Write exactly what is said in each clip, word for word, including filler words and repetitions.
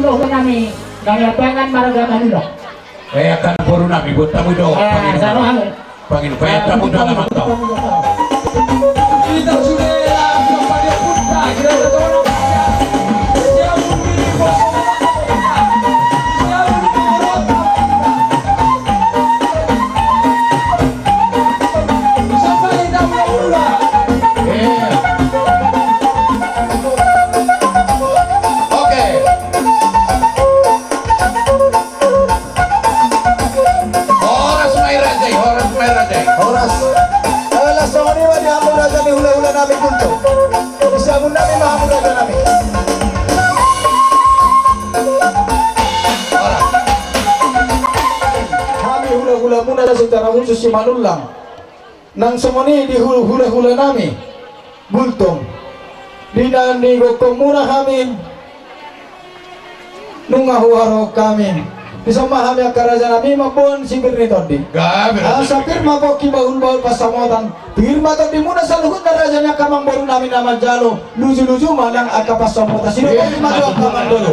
Boru nami, nami Ampangan marga Manulak. Eh, angka boru nami, buat tamu do. Eh, pangido. Sano hamu. Pangido, eh, tamu do, tamu do. Eh. Oke. Horas ma i raja i, horas ma i raja i. Horas. Eh, laos songon i ma di hamu raja ni hulahula nami Gultom. Disambut nami ma hamu raja nami. Horas. Hami hulahulamuna secara khusus si Manulak. Nang songon i di hula, hulahula nami Gultom. Di na nigokhonmuna hami nunga huharohon hami. Dison ma hami angka raja nami mamboan sipir ni tondi. Gabe, raja. Asa pir ma pongki bahulbahul pansamotan. Pir ma tondimuna saluhutna raja ni angka amangboru nami na manjalo. Lujuluju ma nang angka pansamotan. Sidok ma tu angka amangboru.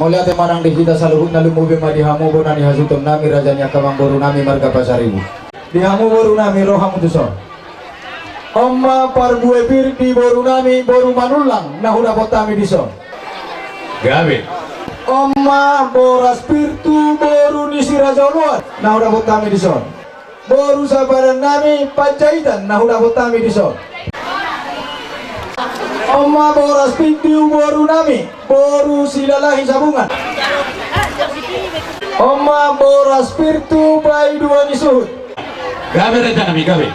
Mauliate ma nang di hita saluhutna, lumobi ma di hamu bona ni hasuhuton nami, raja ni angka amangboru nami marga Pasaribu. Di hamu boru nami, ro hamu tuson. On ma parbue pir di boru nami, boru Manullang, na hudapot hami dison. Gabe. On ma boras pir tu boru ni si Raja Oloan, na hudapot hami dison. Boru sabaran nami Panjaitan, na hudapot hami dison. On ma boras pir tu boru nami, boru Silalahi Sabungan. On ma boras pir tu baidua ni suhut. Gabe raja nami, gabe.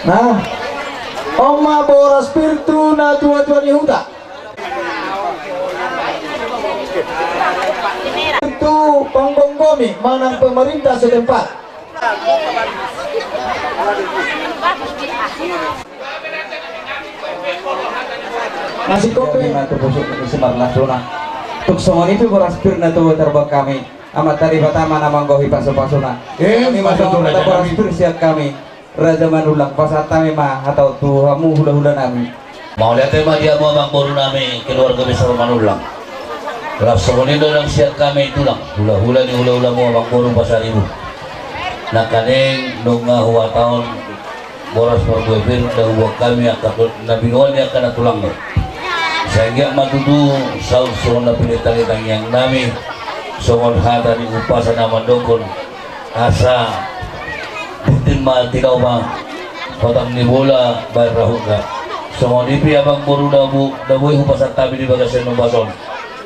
Nah, on ma boras pir tu natuatua ni huta. Tu panggomgomi manang pemerintah setempat. Masih kopi. Ima tu pusuk ni si marlasuna. Tung songon i pe boras pir na tu tarbang hami. Amanta Debata ma na manggohi pasupasuna. Eh, ima tu boras pir sian hami. Raja Manullang, pasahat hami ma hata on tu hamu hulahula nami. Mauliate ma di hamu amangboru nami, keluarga besar Manullang. Laos songon i do nang sian hami tulang, hulahula ni hulahulamu amangboru Pasaribu. Nangkaning nunga huhatahon boras parbue pir na huboan hami angka tu-, na binoan ni angka na tulang do. Sai anggiat ma tutu saut songon na pinintang ni tangiang nami, songon hata ni umpasa na mandokkon, asa tintin ma tinopa, potang ni bola baen rahutna. Songon i pe amangboru na bo-, na boi hupasahat hami di bagasan umpasa on,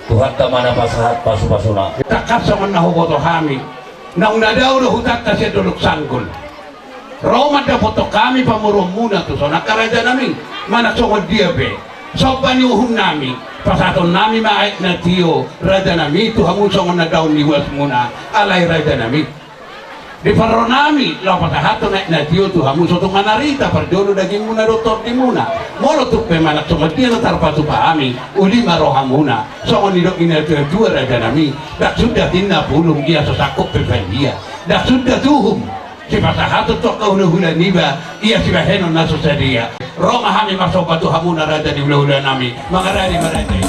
Tuhanta ma na pasahat pasupasuna. Tangkas songon na huboto hami, naung na dao do hutanta sian Dolok Sanggul. Ro mandapothon hami pamoruonmuna tuson angka raja nami, manang songon dia pe. Somba ni uhum nami, pasahaton nami ma aek na tio, raja nami, tu hamu songon na daon ni uasmuna, alai raja nami. Di parro nami, laho pasahathon aek na tio tu hamu, so tung manarita parjolo dagingmuna dohot tondimuna. Molo tung pe manang songon dia na tarpatupa hami, uli ma rohamuna, songon nidok ni natuatua raja nami, ndang suda tintin pulung ia so sangkop pe padia, ndang suda tuhum sipasahaton tu angka hulahula niba ia sibahenon na so sadia. Ro ma hami marsomba tu hamuna raja ni hulahula nami, mangarade ma raja i.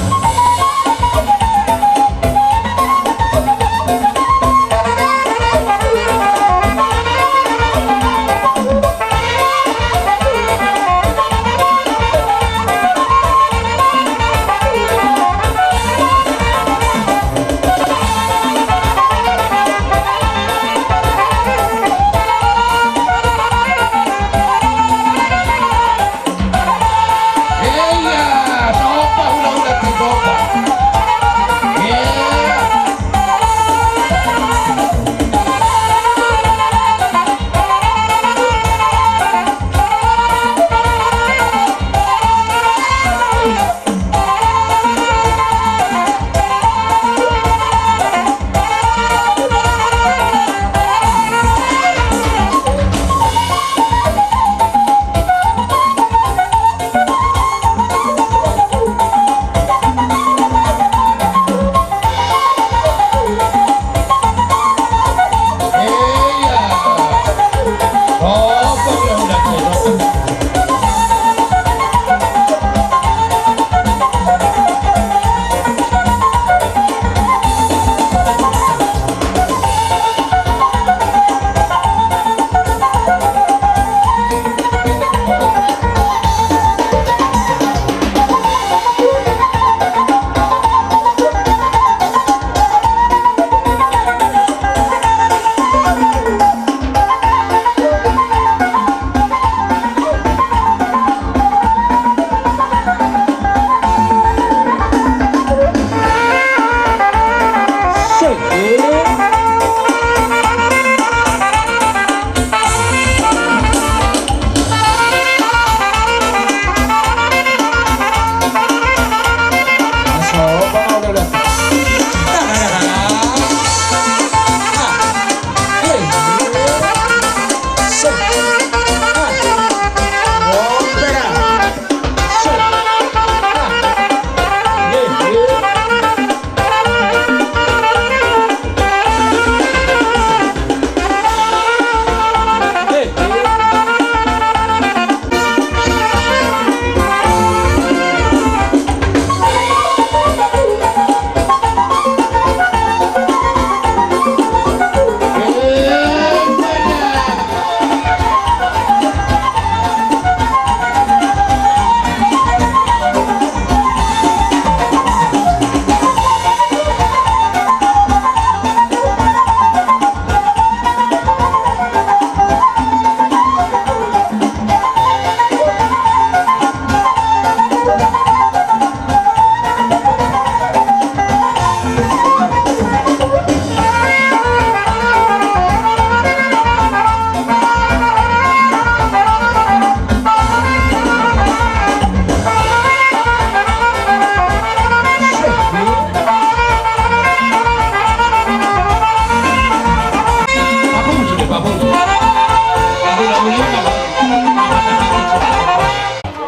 Iya, somba hulahula tu so.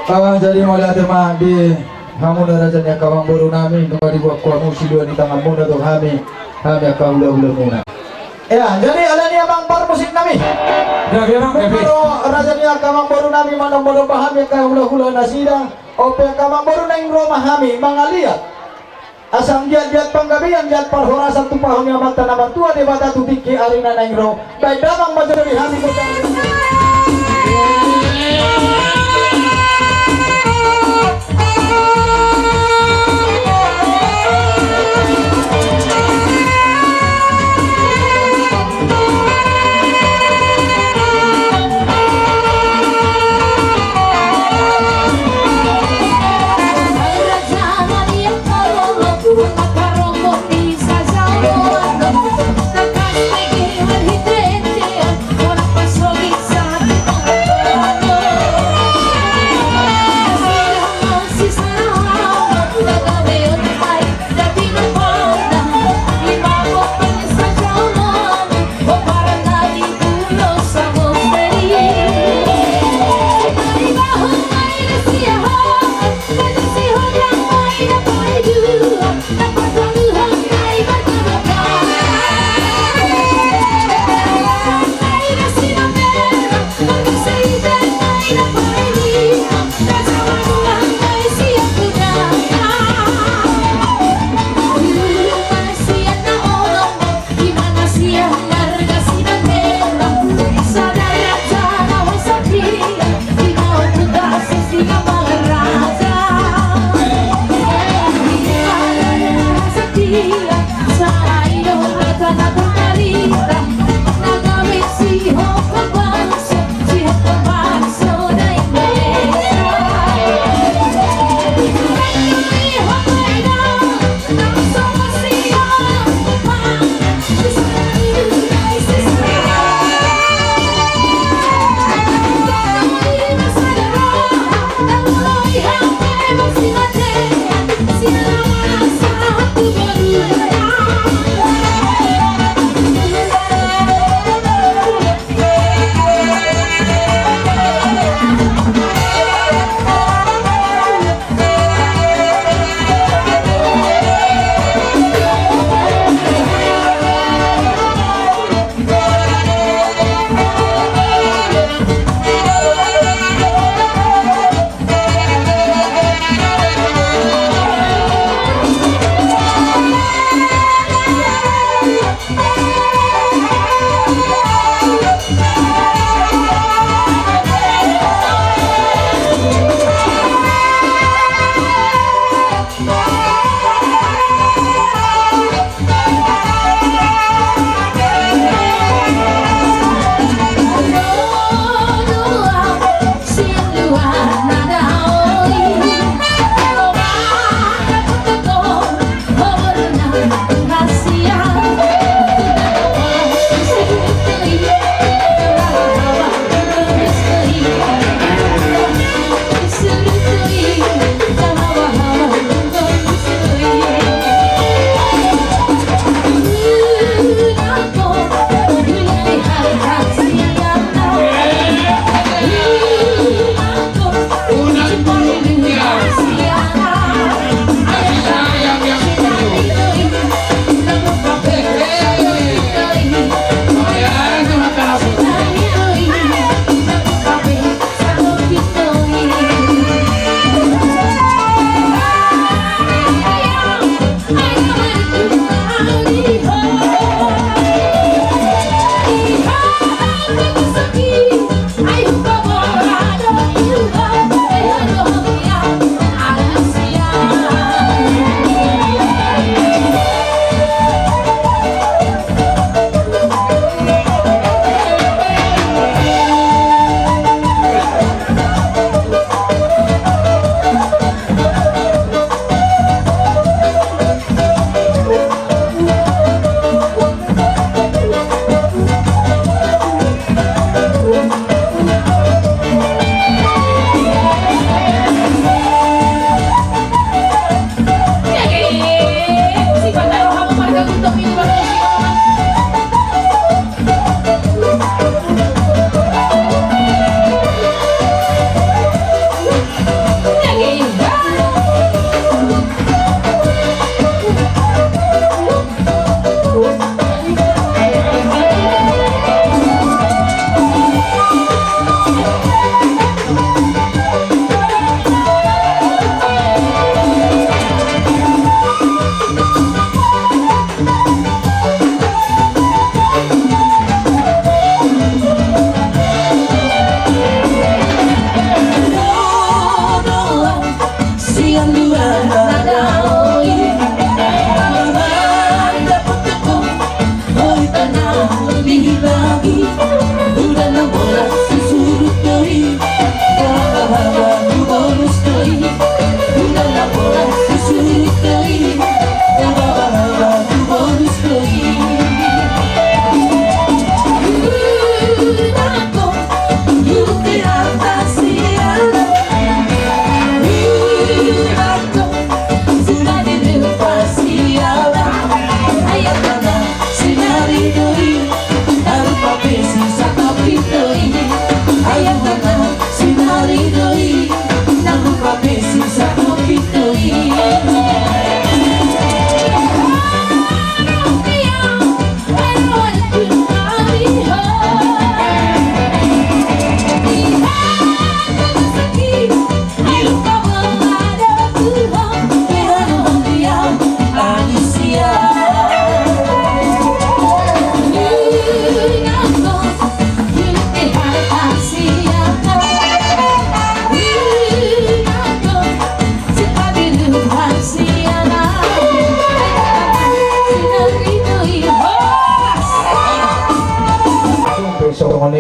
Ah, jadi mauliate ma di hamuna raja ni angka amangboru nami, nunga dibuat hamu silua ni tanganmuna tu hami, hami angka hulahulamuna. Ya, jadi alani i amang parmusik nami. Gabe, amang, gabe. Raja ni angka amangboru nami manombanomba hami angka hulahula nasida. On pe angka amangboru, naeng ro ma hami mangaliat. Asa anggiat-giat panggabean, giat parhorasan tumpahon ni Amanta na martua Debata tu tingki ari na naeng ro. Baen damang ma jolo di hami.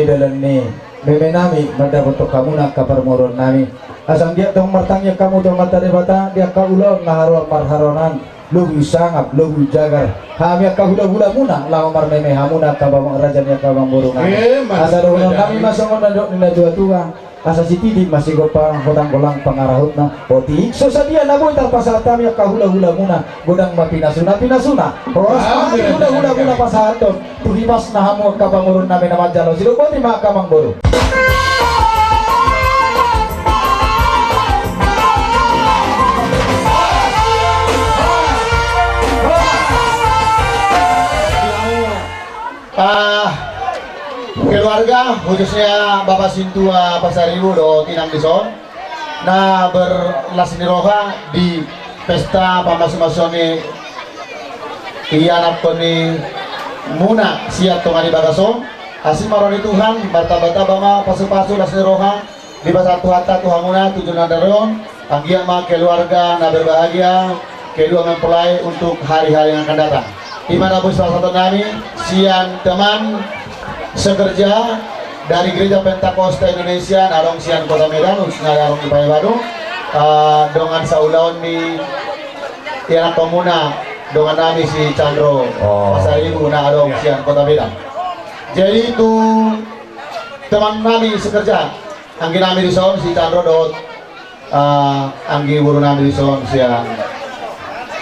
dalan ni meme nami mandapothon hamuna angka parboruon nami. Asa anggiat tong martangiang hamu tu Amanta Debata di angka ulaon na haroan marharoan an, lobi sangap, lobi jagar hami angka hulahulamuna laho marmeme hamuna angka pamang raja ni angka pamboru nami. Eh, asa dohonon nami ma songon na nidok ni natuatua: Asa sititi ma sigompa, hotang golang pangarahutna. Otik so sadia na boi tarpasahat hami angka hulahulamuna, godang ma pinasuna-pinasuna. Horas ma hami hulahulamuna pasahathon tu hipasna hamu angka parboruon nami na manjalo. Sidok boti ma angka amangboru. Ah, keluarga, khususnya Bapak Sintua Pasaribu dohot Inang dison, na berlas ni roha di pesta pamasumasuon ni ianakhon ni muna sian tonga ni bagas on. Asi ma roha ni Tuhan, martambatamba ma pasupasu las ni roha, dipasahat Tuhanta tu hamuna tu joloan ni ari on, anggiat ma keluarga na berbahagia, kedua mempelai untuk hari-hari yang akan datang. I ma na boi sipasahaton nami sian teman sekerja dari Gereja Pentakosta Indonesia na adong sian Kota Medan, khususnya na adong di Paya Badung, eh, dongan saulaon ni ianakhonmuna, dongan nami si Chandro Pasaribu na adong sian Kota Medan. Jadi tu teman nami sekerja, anggi nami dison si Chandro dohot, eh, anggi boru nami dison sian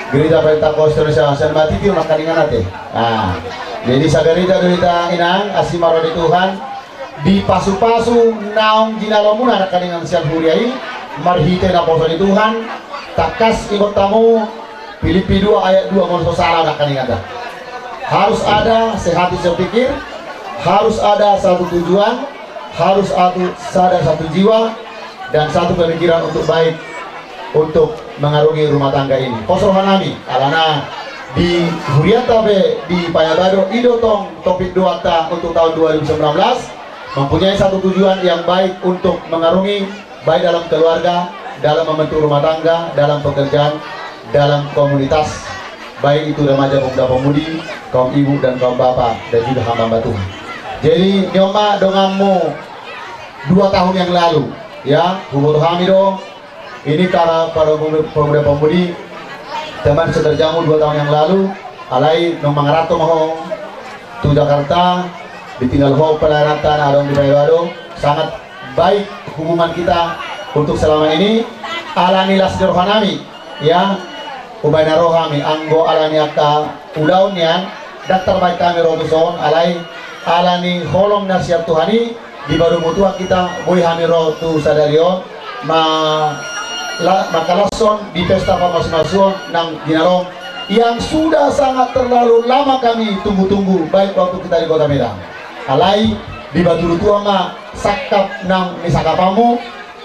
Gereja Pentakosta Indonesia, sian Matiti nangkaningan ate. Ah, jadi sagareja do hita, Inang, asi ma roha ni Tuhan, dipasupasu naung jinalomuna nangkaningan sian huria i, marhite naposo ni Tuhan. Tangkas ingot hamu, Filipi dua ayat dua molo so sala nangkaningan da. Harus ada sehati sepikir, harus ada satu tujuan, harus atu-, sada satu jiwa dan satu pemikiran untuk baik, untuk mengarungi rumah tangga ini. Pos roha nami, alana di hurianta pe di Paya Badung, i do tong topik doanta untuk tahun dua ribu sembilan belas, mempunyai satu tujuan yang baik untuk mengarungi, baik dalam keluarga, dalam membentuk rumah tangga, dalam pekerjaan, dalam komunitas, baik itu remaja, pemuda, pemudi, kaum ibu dan kaum bapak, dan juga hamba-hamba Tuhan. Jadi, ni on ma donganmu dua tahun yang lalu, ya, huboto hami do, ini para, para pemuda, pemuda-pemudi, teman sekerjamu dua tahun yang lalu, alai naung mangaranto ma ho tu Jakarta, ditinggal ho pelayananta na adong di Paya Badung. Sangat baik hubungan kita untuk selama ini. Alani las ni roha nami, ya, umbahen na ro hami, anggo alani angka ulaon nian, ndang tarbahen hami ro tuson, alai alani holong na sian Tuhan i, dipadomu Tuhan hita, boi hami ro tu sadari on, ma-, la-, mangkalashon di pesta pamasumasuon nang jinalom, yang sudah sangat terlalu lama kami tunggu-tunggu, baik waktu kita di Kota Medan. Alai, dipatudu Tuhan ma sangkap nang nisangkapanmu,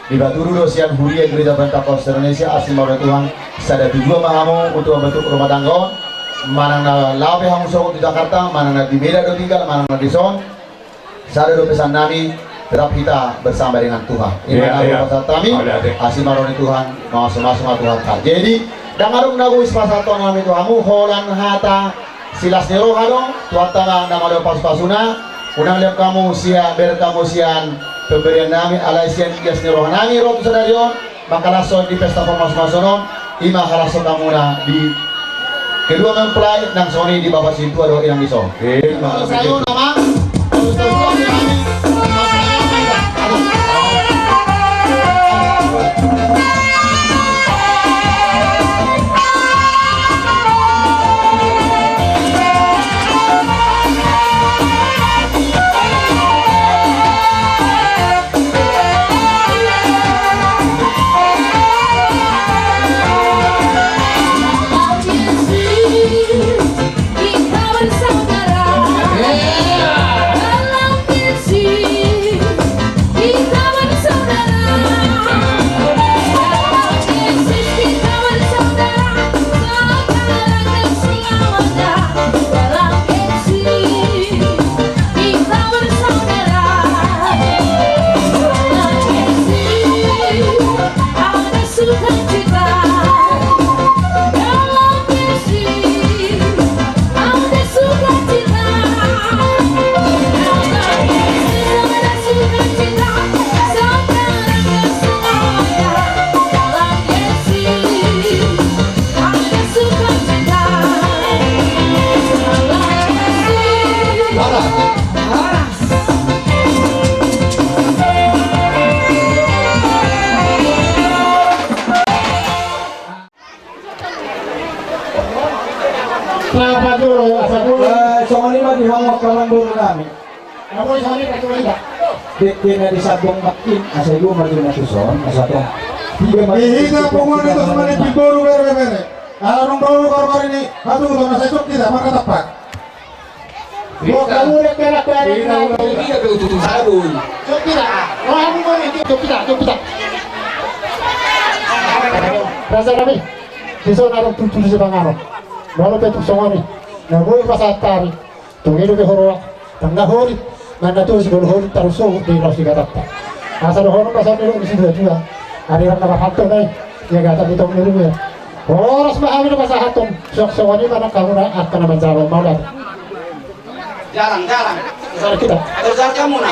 dipatudu do sian huria Gereja Pentakosta Indonesia, asi ma roha ni Tuhan, sada tujuan ma hamu untuk membentuk rumah tangga on, manang na laho pe hamu sogot di Jakarta, manang na di Medan do tinggal, manang na dison, sada do pesan nami, tetap hita bersama dengan Tuhan. I ma na boi pasahat hami, asi ma roha ni Tuhan, mamasu-masu ma Tuhanta. Jadi, ndang adong na boi sipasahaton nami tu hamu, holan hata silas ni roha do, Tuhanta ma na mandok pasu-pasuna, unang lean hamu sia-, bereng hamu sian pemberian nami, alai sian ias ni roha nami ro tu sadari on, mangkalashon di pesta pamasumasuon on, i ma halashon hamuna di kedua mempelai nang songon i di Bapak Sintua dohot Inang dison. Oke, i ma. Sayo nama. Amangboru nami. Namun sani patung ida. Dek kena di sabong makin asa dua marjuna tuson asa tong. Tiga marjuna tuson. Di hita pokokna tos mani piboru bere bere. Ala nung baru baru ini hatu tuson asa cok kita maka tepat. Buat kamu dek kena kena. Iya, udah udah kita tuh tuh sabun. Cok kita. Wah, aku mau ini cok kita, cok kita. Rasa kami. Di sana ada tuh tuh si pangarap. Malu petuk songoni. Nah, gue pas atari. Tunggu dulu horoa, tangga hori, mana tuh sebelum hori taruh sohut di los di gatap. Asal hori pasal dulu di situ juga. Ada yang nama faktor nih, ya gatap di tong dulu ya. Horas ma hami na pasahaton, sok songoni mana kamu na akan nama jalo mau dan. Jarang, jarang. Asal kita. Ada jarang kamu na.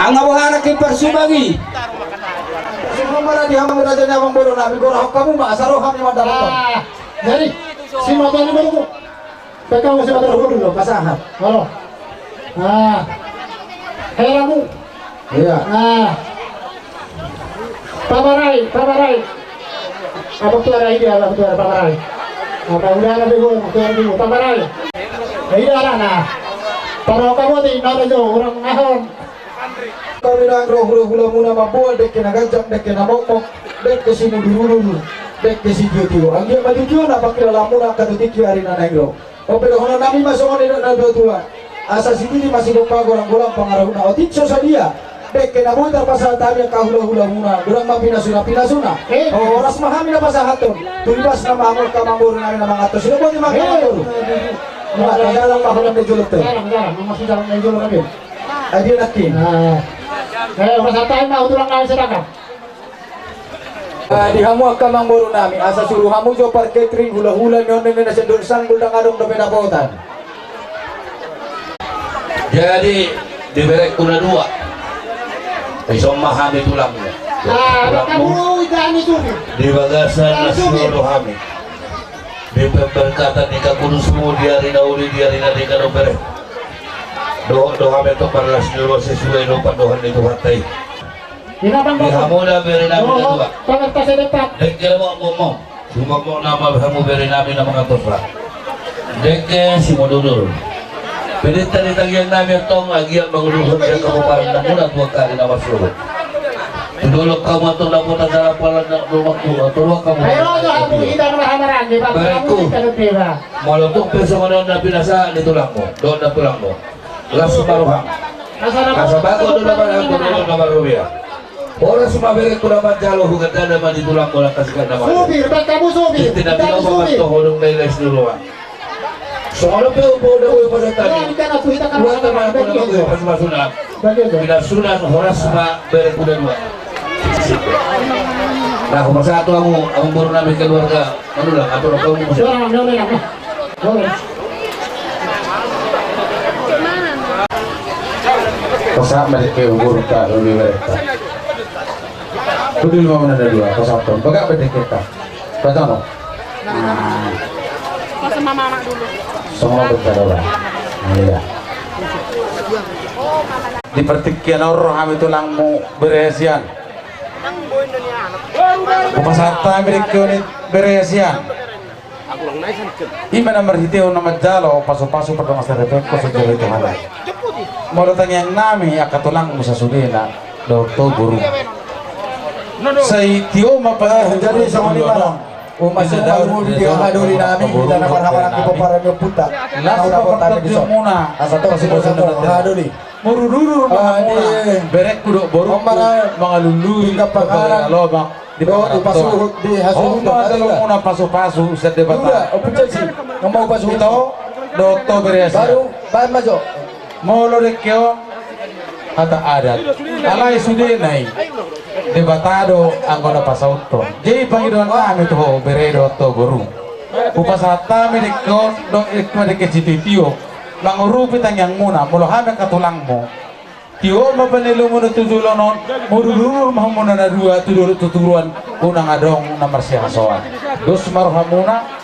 Anggo boha na ke parsubagi. Sumumara di hamu raja ni amangboru nami, gorahon hamu ma asa ro hami mandapot. Ah, jadi si mata ni baru. Pegang si mata dulu pasahat. Halo. Ah. Helamu. Iya. Ah. Pamarai, pamarai. Apa tu arah ini, apa tu arah pamarai? Apa udah ada bingung, apa udah ada bingung, pamarai. Ini arah nah. Para kamu di mana jo orang ngahon. Kami nang roh roh hula muna mamboan dek kena gajang dek kena mokmok dek ke sini dulu dulu dek ke si tio tio anggia maju tio na pakira lamuna katu tiki ari na naing roh. Ope dohonon nami ma songon nidok na dua tua. Asa sididi ma sigompa golang-golang pangarahutna otik so sadia. Dek kena boi tarpasahat hami angka hula-hula muna godang ma pinasuna-pinasuna. Horas ma hami na pasahathon. Tulpas nama amol kamangboru nami na mangathon sidok boti ma kamangboru. Mata dalam ma holan de jolok te. Adia nangkin. Eh, pasahat hami ma tulang nami sedangkan. Ah, di hamu angka amangboru nami, asa suru hamu jo par catering hula-hula ni on nini na sendok sanggul ndang adong dope dapotan. Jadi di berekku na dua. Ison ma hami tulangmu. Tulangmu. Di bagasan na suru hami. Di pemberkatan ni kakudusmu di ari na uli di ari na denggan on bere. Dohot do hami tong marlas ni ruas sesuai do pandohan ni Tuhanta i. Di hamu na bere nami na dua. Dengke ma mokmok. Sumokmok nama hamu bere nami na mangathon ra. Dengke simududur. Pedenta di tangiang nami antong agia mangudurhon di angka pomparan namuna tu angka ari na marsogot. Tu dolok hamu antong dapotan jala palan na rumahku antong ruang hamu. Berengku. Molo tung pe songon on na pinasahat ni tulangmu dohot na tulangmu. Las ma roham. Asa bagot do na marhato dohot na marrubia. Horas ma berengku na manjalo hugandana ma di tulangmu na kasikan na marrubia. Supir, beta mu supir. Tintin na beta mu tinopa supir. Mantong hodong na iles di ruang. Songon on pe umbo na boi pasahat hami. Buat na mangko na boi pasu-pasuna. Pinasunan horas ma berengku na dua. Nah, hupasahat tu hamu amangboru nami keluarga. Anu lah, atur apa mu? Pasahat ma dengke umur ka, lebih baik ka. Kudu lima menit ada dua, pasahat tu. Bagak pe dengke ka. Pasahat no. Masa mama dulu. Semua berkata lah. Iya. Di partingkian on ro hami tulangmu bere sian. Hupasahat hami dengke on i bere sian. Ima na marhitehon na manjalo pasu-pasu pardongan saripeon songon jalo i Tuhan. Molo tangiang nami angka tulangmu sasudena dohot tu boru. Sai tio ma. Jadi songon i ma. Umasuk ma hamu di tio hadoli nami di tanah marhamarang di pomparan ni ompunta. Las ma partangianganmuna. Asa tong sibosan hadoli. Murururu ma hamuna. Berengku dohot boru mangalului panggabean lobang. Di panggabean lobang. Di hasuhuton. Pasu-pasu sian Debata. Ito dohot bere sian. Molo dengke on hata adat. Alai sudena i Debata do anggo na pasauthon. Jadi pangidoan nami tu ho bere dohot tu boru. Hupasahat hami dengke on dohot dengke sitio-tio. Mangurupi tangiangmuna molo hami angka tulangmu. Tio ma panilumuna tu joloan on. Murururu ma hamuna na dua tu dolok tu toruan. Unang adong na marsihasoan. Dos ma rohamuna.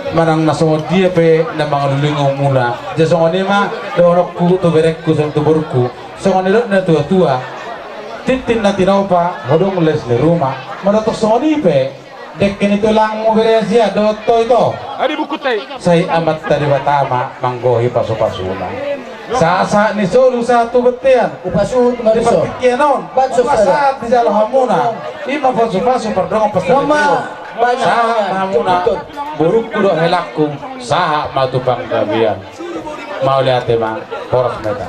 Manang na songon dia pe na mangalului ngolumuna. Jadi songon i ma dohononku tu berengku songon tu borungku. Songon nidok ni na tua-tua. Tintin na tinopa hodong les ni ruma. Molo tong songon i pe. Dengke ni tulangmu bere asia dohot ho ito. Adi bukut tai. Sai Amanta Debata ma manggohi pasupasuna. Sahat-sahat ni solu sahat tu bontean. Hupasuhut ma di so. Di partingkian on. Bansos. Sahat dijalo hamuna. Ima pasupasu pardongan. Sahat ma hamuna. Borungku dohot helangku. Sahat ma tu panggabean. Mauliate ma. Horas ma hita.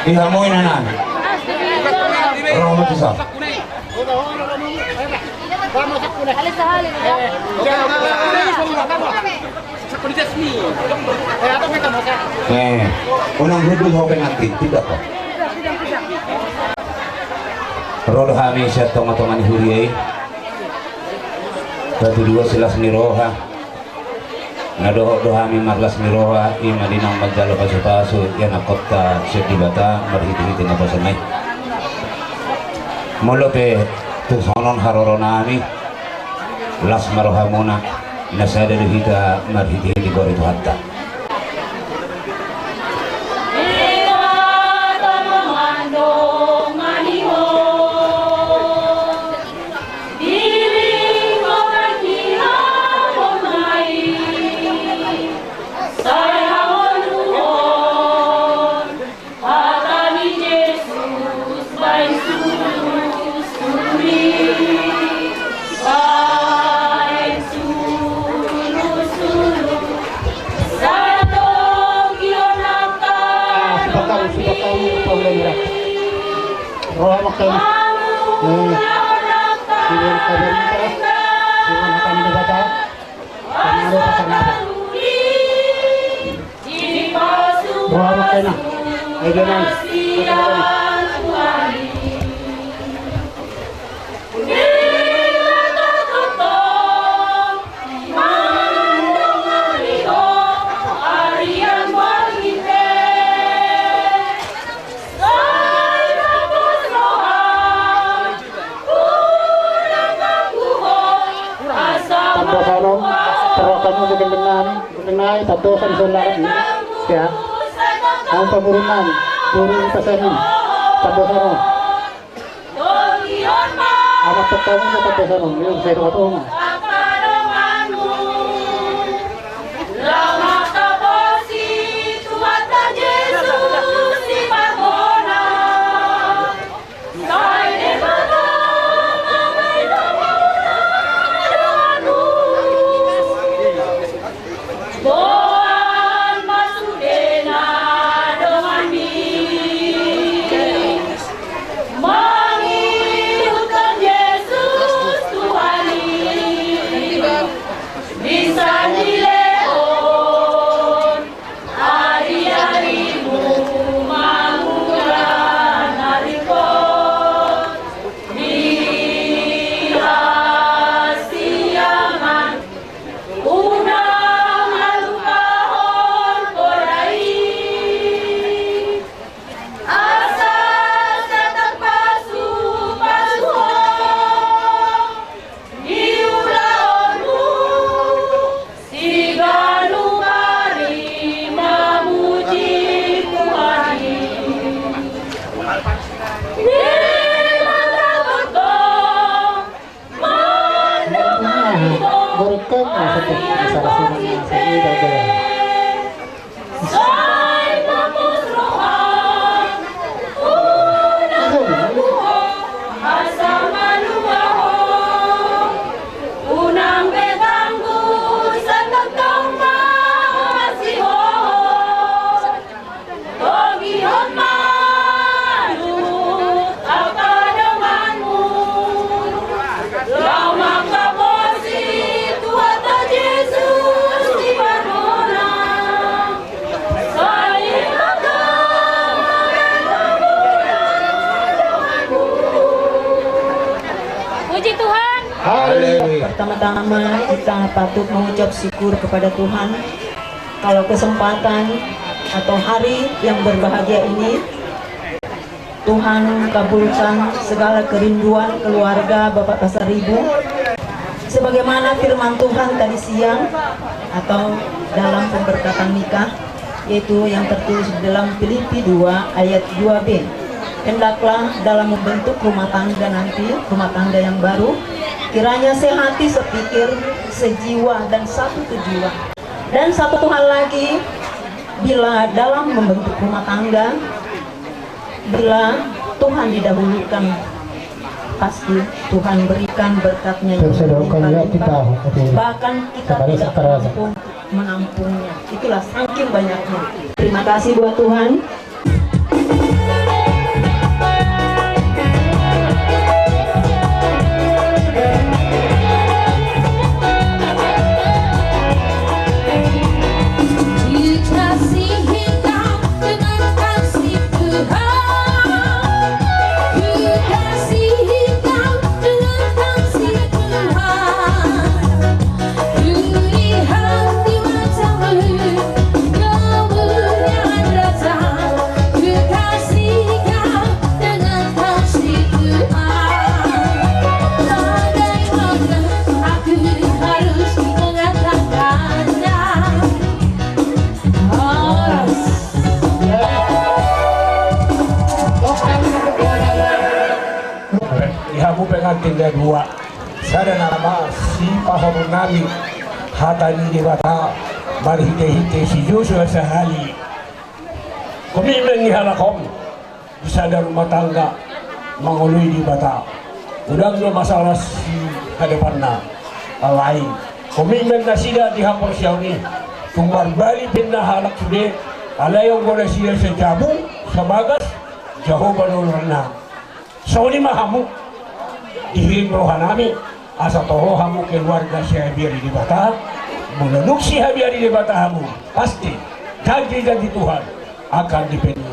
Di hamu inanami. Roha ma tusa. Eh, unang hundul ho pe nanti, tidak kok. Ro do hami sian tongatonga ni huria i. Batu dua silas ni roha. Na dohot do hami marlas ni roha, i ma di naung manjalo pasupasu, ianakhonta sian Debata marhitehite naposona i. Molo pe tung songon on haroronami, las ma rohamuna, na sada do hita marhitehite digori Tuhanta. Roha ma tusa. Eh, sian kabarita, sian hata ni Debata. Roha ma tusa. Eh, dia nang. Tandosan on, perwakilan untuk gendeng nami, gendeng nami, tandosan di solat ni. Ya. Naung paburun nami, burun pasanin, tandosan on. Anak pertama tandosan on, ini saya doa. Puji Tuhan. Haleluya. Pertama-tama kita patut mengucap syukur kepada Tuhan. Kalau kesempatan atau hari yang berbahagia ini, Tuhan kabulkan segala kerinduan keluarga Bapak Pasaribu. Sebagaimana firman Tuhan tadi siang, atau dalam pemberkatan nikah, yaitu yang tertulis di dalam Filipi dua ayat dua b. Hendaklah dalam membentuk rumah tangga nanti, rumah tangga yang baru, kiranya sehati, sepikir, sejiwa, dan satu tujuan. Dan satu hal lagi, bila dalam membentuk rumah tangga, bila Tuhan didahulukan, pasti Tuhan berikan berkat-Nya yang melimpah-limpah. Bahkan kita tidak mampu menampungnya. Itulah saking banyaknya. Terima kasih buat Tuhan. Hamu pengantin na dua, sada nama sipasahaton nami hata ni Debata marhite-hite si Josua sahali. Komitmen ni halak on di sada rumah tangga mangoloi Debata. Godang do masalah sihadopanna. Alai komitmen nasida di haporseaon i, tung marbalik pe ninna halak sude, alai anggo nasida sajabu, sabagas, Jahowa do lorna. Songon i ma hamu, dihirim roha nami, asa toho hamu keluarga sihabiari Debata. Molo dung sihabiari Debata hamu, pasti janji-janji Tuhan akan dipenuhi.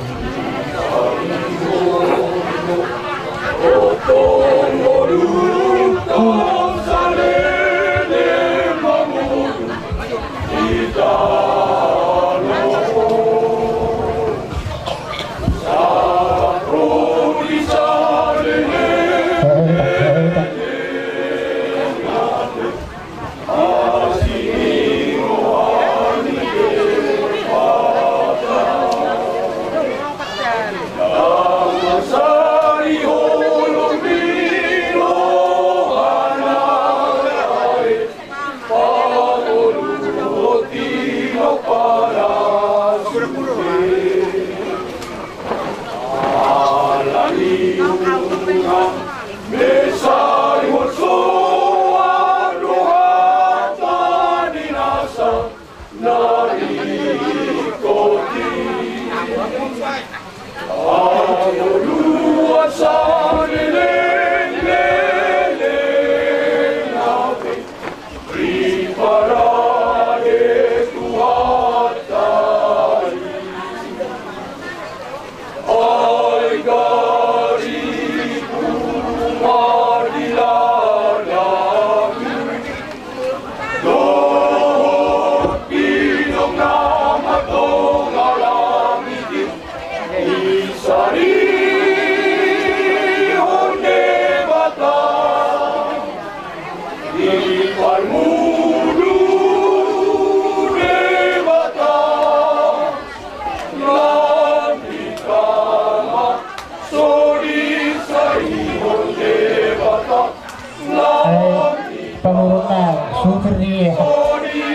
Pangurungan supir di.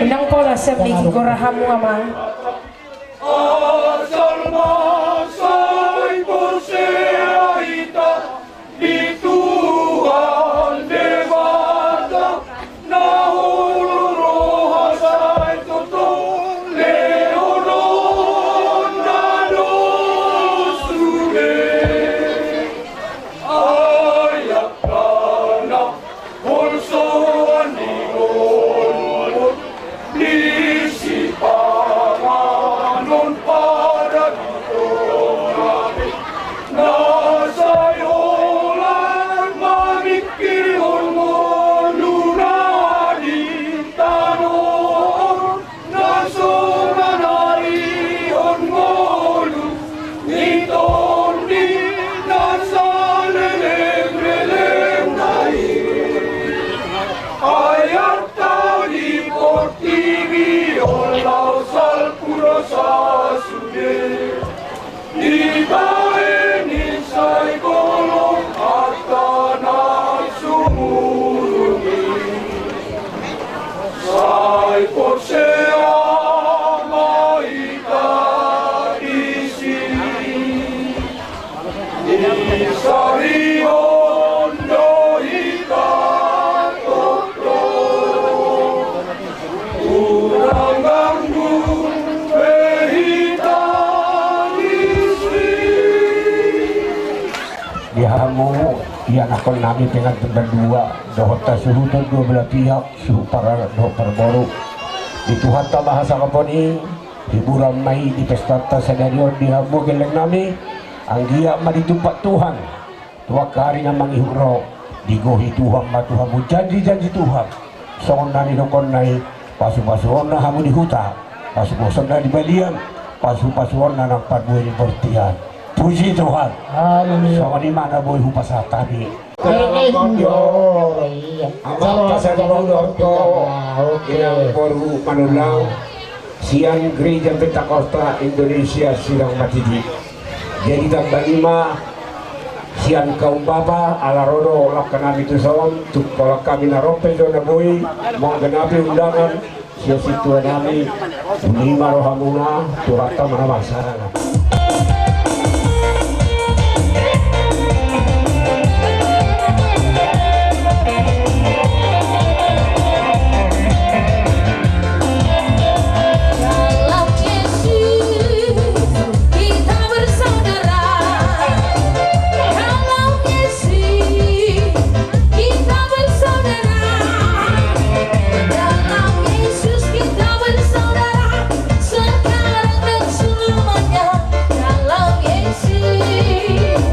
Unang pola siap di gora hamu, Amang. Asal ma sai porsea hita di Tuhan Debata, na olo roha sai tongtong lehonon na dos sude. Ai angka na holsoan ni Tuhan, di sipanganon paradiso nami, na sai holan mamingkirhon ngoluna di tano on, na so manarihon ngolu ni Tondi na saleleng-lelengna i. Ai arta di portibi on laho salpu dosa sude. Dibahen i sai golom arta na sumurung i. Sai porsea ma hita disi. Disarihon do hita tongtong. Unang ganggu be hita disi. Di hamu ianakhon nami pengantin na dua dohot hasuhuton dua belah pihak, suhut parhalak dohot parboru, di Tuhanta ma hasangapon i, hiburan ma i di pestanta sadari on di hamu gelleng nami. Anggiat ma ditumpak Tuhan tu angka ari na mangihut ro, digohi Tuhan ma tu hamu janji-janji Tuhan. Songon na nidokna i, pasu-pasuonna hamu di huta, pasu-pasuonna di balian, pasu-pasuonna nang parbue ni bortian. Puji Tuhan. Haleluya. Songon i ma na boi hupasahat hami. Haleluya. Iya. Amang pasahat ma tu inang boru Manullang sian Gereja Pentakosta Indonesia Sidang Matidi. Jadi tambai ma Sian kaum bapa, ala ro do langka nami tu son, tu pola hami na ro pe jo na boi manggenapi undangan sian sintua nami. Uli ma rohamuna, Tuhanta ma na marsarangan. Dalam Yesus kita bersaudara. Dalam Yesus kita bersaudara. Dalam Yesus kita bersaudara. Sekarang dan selamanya. Dalam Yesus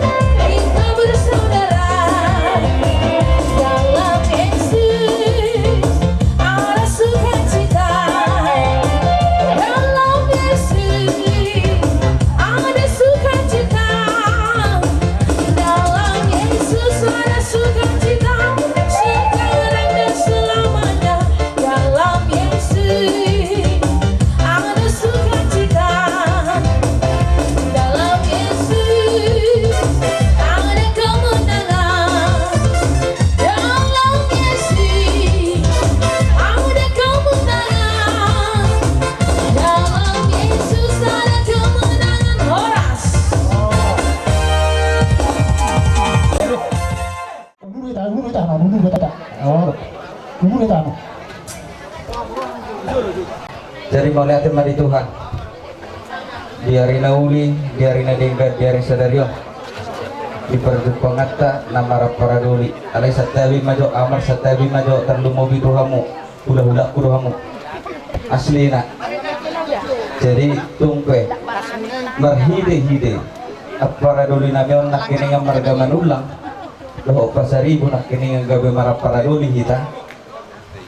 kita bersaudara. Dalam Yesus ada sukacita. Dalam Yesus ada sukacita. Dalam Yesus ada sukacita. Sekarang dan selamanya. Dalam Yesus ada sukacita. Dalam Yesus ada kemenangan. Dalam Yesus ada kemenangan. Dalam Yesus ada kemenangan. Horas. Jadi mauliate ma di Tuhan. Di ari na uli, di ari na denggan, di ari sadari on. Di parjumpanganta na maramparadoli. Alai santabi ma jo, amar santabi ma jo, tarlumobi tu hamu. Hulahulangku do hamu. Aslina. Jadi tung pe marhitehite amparadoli nami on nangkiningan marga Manullang dohot Pasaribu nangkiningan gabe maramparadoli hita.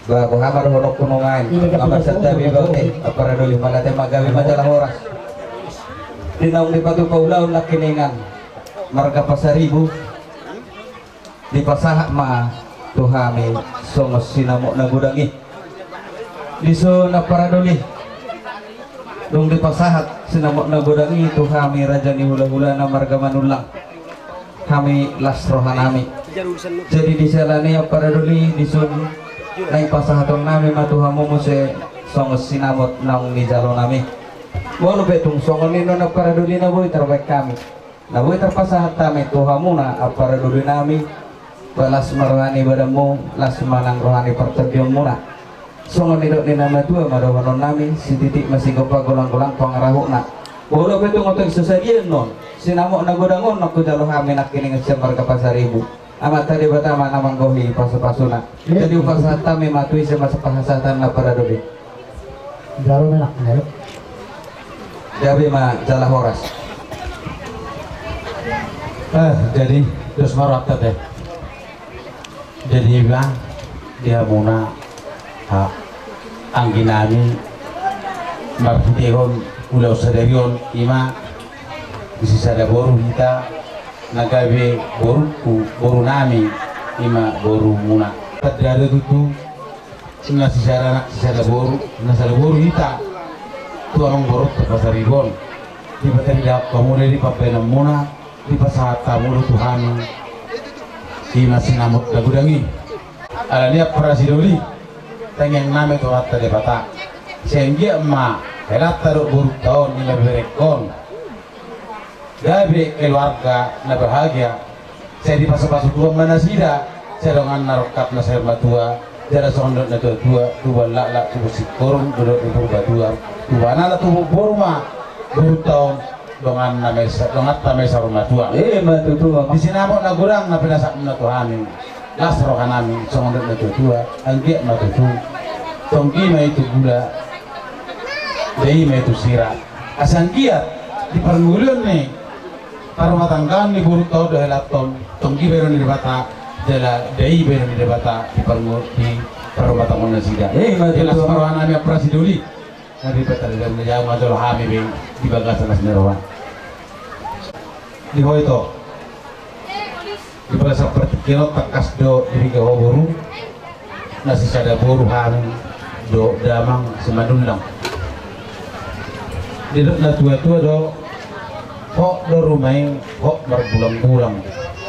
Ba boha ma dohononku nuaeng, amar santabi ma jo, amparadoli, mauliate ma, gabe ma jala horas. Di naung dipatupa ulaon nangkiningan marga Pasaribu, dipasahat ma tu hami songon sinamot na godang i. Dison amparadoli, dung dipasahat sinamot na godang i tu hami raja ni hulahulana marga Manullang, hami las roha nami. Jadi di siala ni i amparadoli, dison naeng pasahaton nami ma tu hamu muse songon sinamot naung nijalo nami. Molo pe tung songon i non amparadoli, na boi tarbaen hami, na boi tarpasahat hami tu hamuna amparadoli nami, ba las ma roha ni badanmu, las ma nang roha ni partondionmuna. Songon nidok ni na matua ma dohonon nami, sititik ma sigompa, golanggolang pangarahutna. Molo pe tung oto i so sadia non sinamot na godang on naung hujalo hami nangkiningan sian marga Pasaribu, Amanta Debata ma na manggohi pasupasuna. Jadi hupasahat hami ma tu ise ma pasahatanna amparadoli. Jalo menak, jalo. Gabe ma jala horas. Eh, jadi dos ma rohanta te. Jadi iba di hamuna, ha, anggi nami, marhitehon ulaon sadari on, ima di sisada boru hita, na gabe borungku, boru nami, ima borumuna. Tanda do tutu na sisada anak, sisada boru, na sada boru hita tu amang borunta Pasaribu on. Dipatarida hamu do di pambahenanmuna, dipasahat hamu do tu hami ima sinamot na godang i. Alani i amparasidoli, tangiang nami tu Amanta Debata, sai anggiat ma helanta dohot borunta on, ima beberengkon, gabe keluarga na bahagia. Sai dipasupasu Tuhan ma nasida, sai donganna rongkapna saur matua, jala songon nidok ni natuatua, tubuan laklak, tubuan singkoru, dohot di Purbatua, tubuan anak, tubuan boru ma borunta on, donganna ma i sa-, donganta ma i saur matua. Ima tutu, amang. Di sinamot na godang na pinasahatan tu hami, las roha nami, songon nidok ni natuatua, anggiat ma tutu, tonggi ma i tu gula, dai ma i tu sira. Asa anggiat di parngoluon ni parrumatanggaon ni borunta on dohot helanta on, tonggi bahenon ni Debata, jala dai bahenon ni Debata di parngo-, di parrumatanggaon nasida. Ima tutu. Las ma roha nami amparasidoli. Nang di Debata di dalam ni jamu ma jolo hami be di bagasan las ni roha. Di ho ito. Di bagasan partingkian on tangkas do di piga ho boru, na sisada boru hami dohot damang Simanullang. Didok natuatua do, hot do ruma i, hot margulanggulang.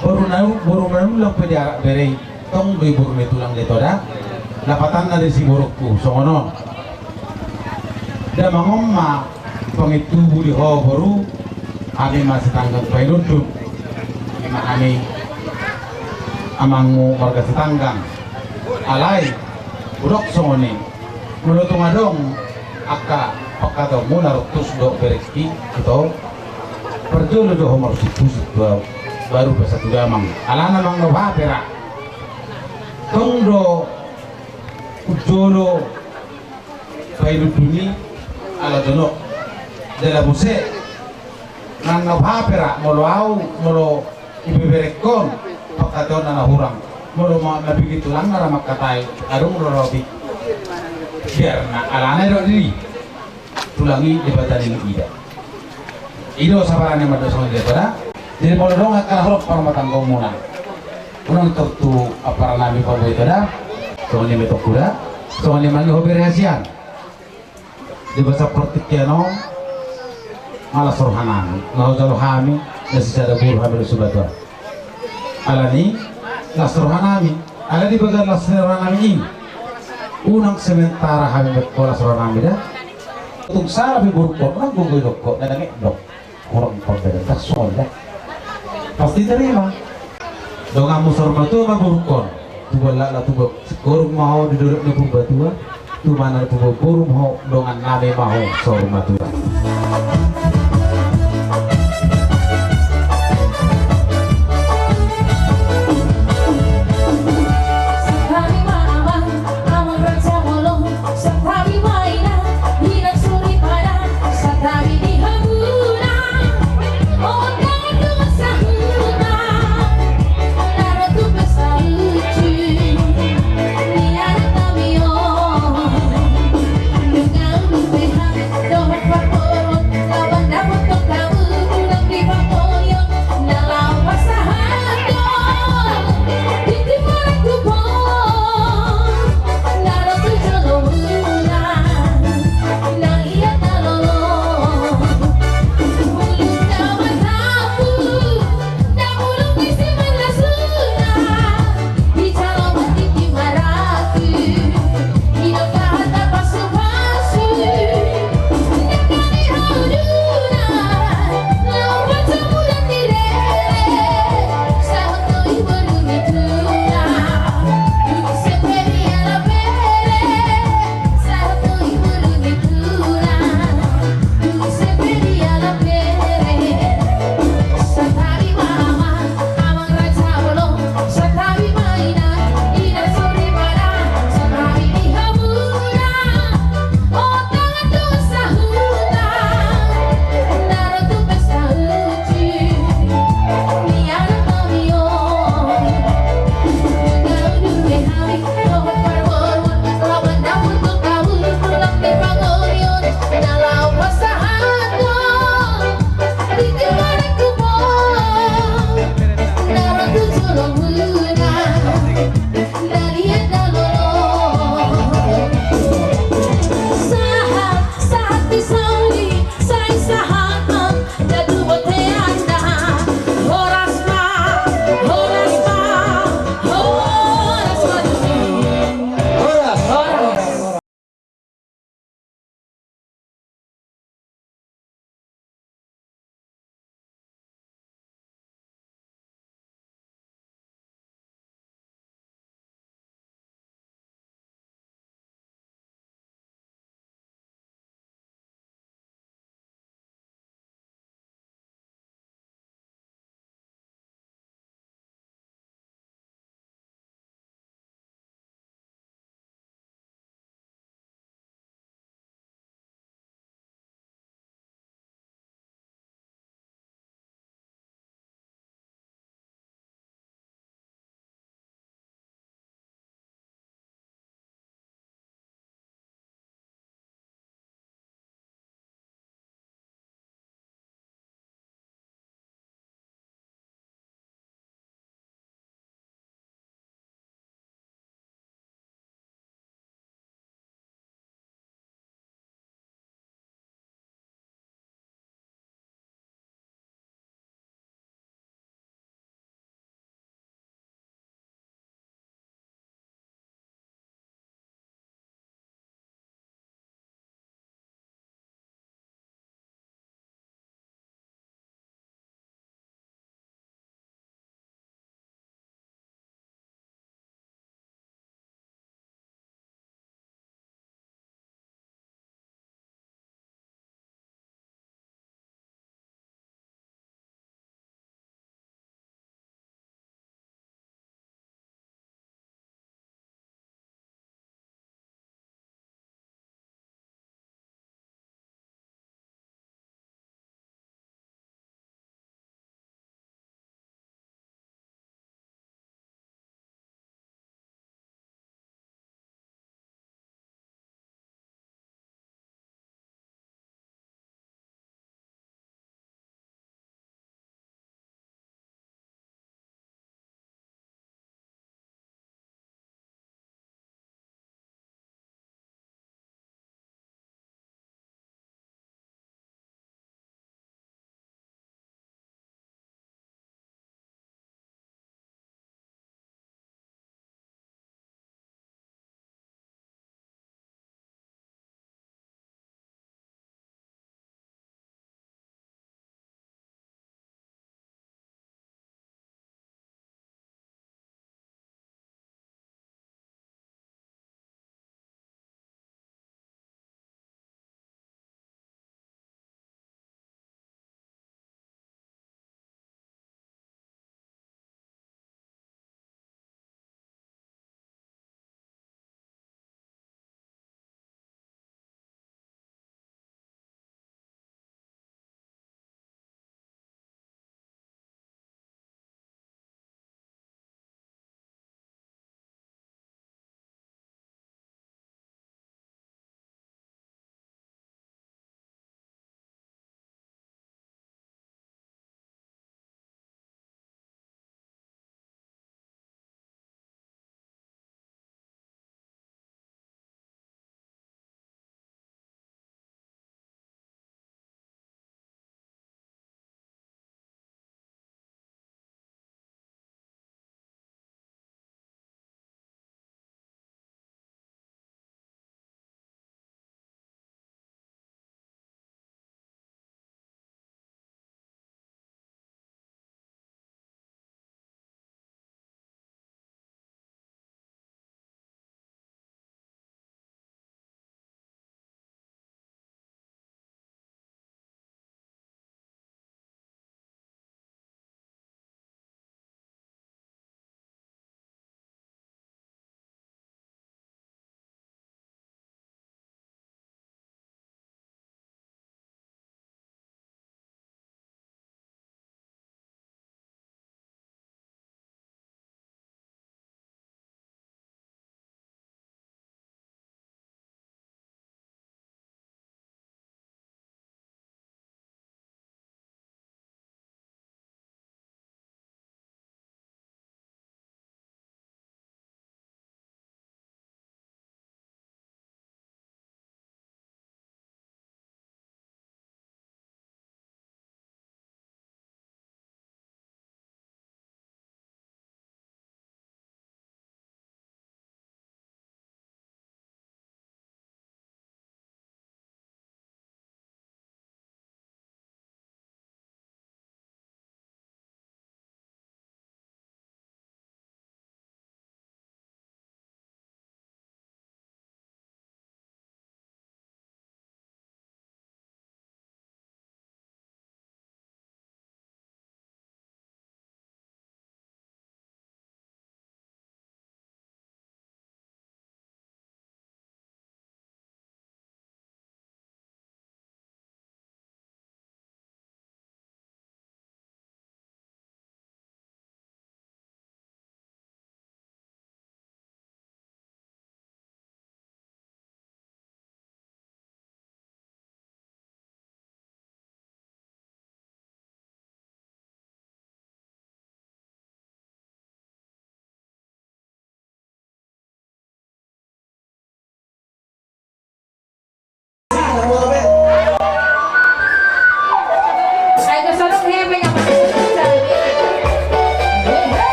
Boru na, boru na ulang pe diarak bere i, tong do i boru ni tulang, da, ito da. Lapatanna di si borungku songon on. Damang on ma pangintubu di ho boru, hami ma Sitanggang Painundun. Ima hami amangmu marga Sitanggang. Alai hudok songon i. Molo tung adong angka pangkataonmuna, ruttus do berengki, ito, parjolo do ho marusipusip ba-, baru pasatu damang. Alana manang na boha pe ra, tong do hujolo Painundun i ala jonok. Jala muse manang na boha pe ra, molo ahu, molo ibeberengkon pangkataon na hurang, molo ma-, na bege tulangna ra mangkatai, adong do lobi. Biarna alana i do diri. Tulang i Debata ni ida. I do sabarani ma do songon i, da, ito da. Jadi molo adong angka na hurang parrumatanggaonmuna, unang tortu amparan nami paboi, ito da. Songon i ma, ito, huda. Songon i ma, ninna ho bere hasian. Di bagasan partingkian on, nga las roha nami, nga hujalo hami, na sisada boru hami dohot sibatua. Alani, las roha nami, ala di bagasan las ni roha nami i, unang sementara hami mengko las roha nami, da. Tung sala pe borungkon, unang gogo didok ho, na nangek dok. Hurang panggabean, songon i da. Pasti tarima. Donganmu saur matua ma borungkon. Tubuan Lakla, tubuan Singkoru ma ho di dolok ni Purbatua. Tubuan Purba Boru ma ho, dongan nami ma ho saur matua.